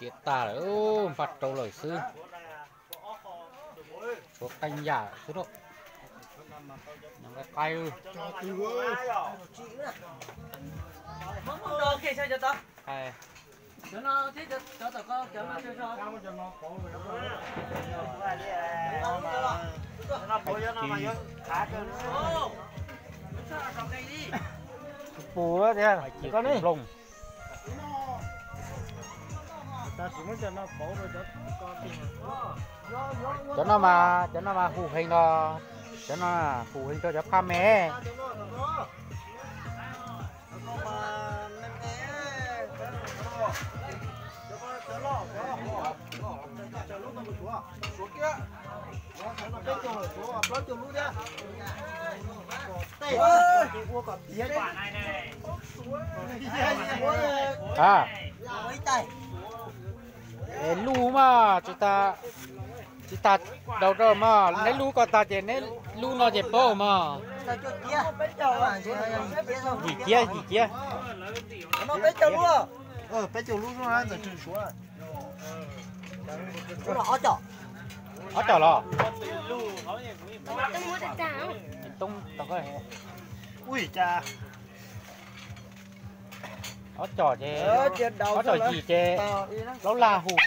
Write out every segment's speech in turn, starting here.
Tiav tag lawm, npaj rau lawm xwb. Tshuav qee yam xwb lauj. Nyob qai qai. Pus tiag, koj ne. Cov no mas, cov no mas hum heev los, cov no hum heev rau cov phaj me. A, lub mas tsis tas, tsis tas daus rau mas neb lub ko tag ces neb lub no ces paub mas. Yim ciab, yim ciab. Peb caug lub. Ob cov los? Toob tau. Ob cov ces, ob cov yim ces plaub laj hum.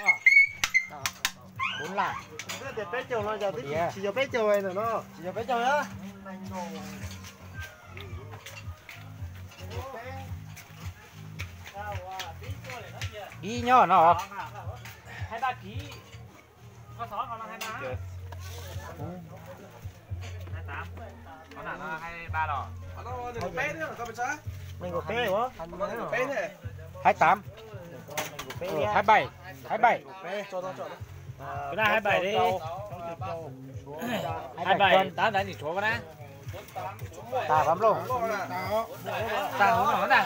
Peb caug no, tsis yog peb caug no, tsis yog peb caug. Ib nyob no. Hai tám. Hai bảy, hai bảy. Cứ ra hai bảy đi. Hai bảy, tám tám thì chúa con á. Tag hov nplooj. Tag hov no na.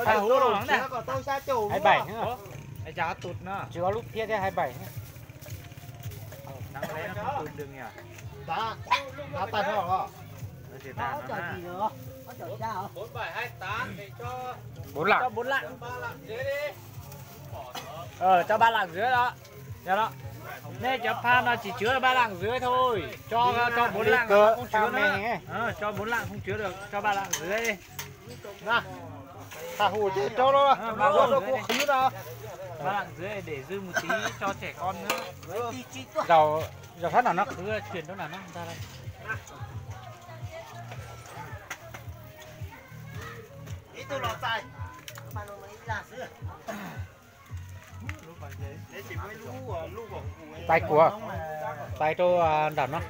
Tag hov no na. Hai bảy. Ua, ai chà tụt no. Tsis ob lub thiab thiab hai bảy. Nắng lé nó cũng tụt đường nhỉ. Đá, đá tay thôi hả? Nó chỉ tay nó na. Bốn lạng. Ờ, cho ba lạng rưỡi đó. Cho đó. Nên cho pha nó chỉ chứa được ba lạng rưỡi thôi. Cho cho bốn lạng nó không chứa nữa. Ờ, cho bốn lạng không chứa được, cho ba lạng rưỡi đi. Tha hù ces rau lawm, rau lawm, rau kuv qhwv na. Ba lạng rưỡi để dư một tí cho trẻ con nữa. Zaum, zaum sab nram no qhwv, chuyển rau nram no ntag. Ib tug los txais. Txais kuv, txais rau nram no.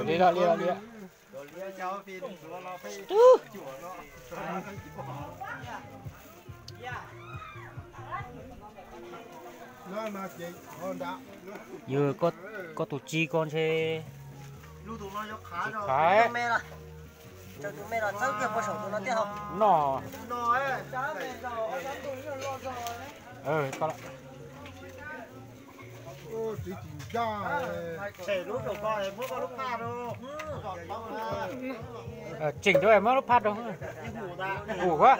Li los li los li. Yog koj tus tsi koj ntshe tsis khaiv. No. Tseem rau muab lub phaj rau. Ua,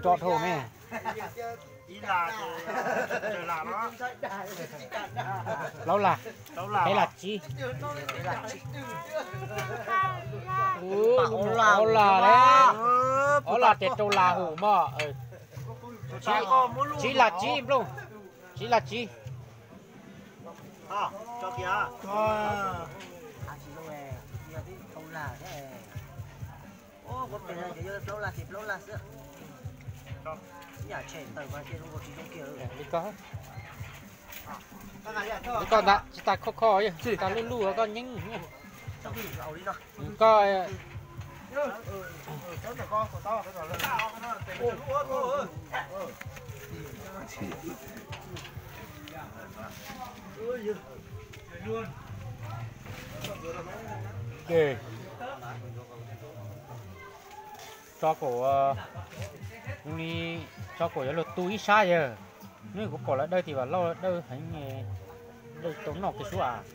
nrov dhau ne. Plaub laj, peb laj tsib, ob laj, ob laj ces rau laj hum mog. Tsib laj tsib nplooj, tsib laj tsib. Li ko, li ko ntag, tsis tas khoj khoj, tsis tas luj luj koj nyeeb. Koj Tso kom, zoo li tso kom yuav luag tu ib sab yawg. Neb kuv pom lawv dawj tim Vam Lauj dawj heev, dawj tau noj kiag sub as.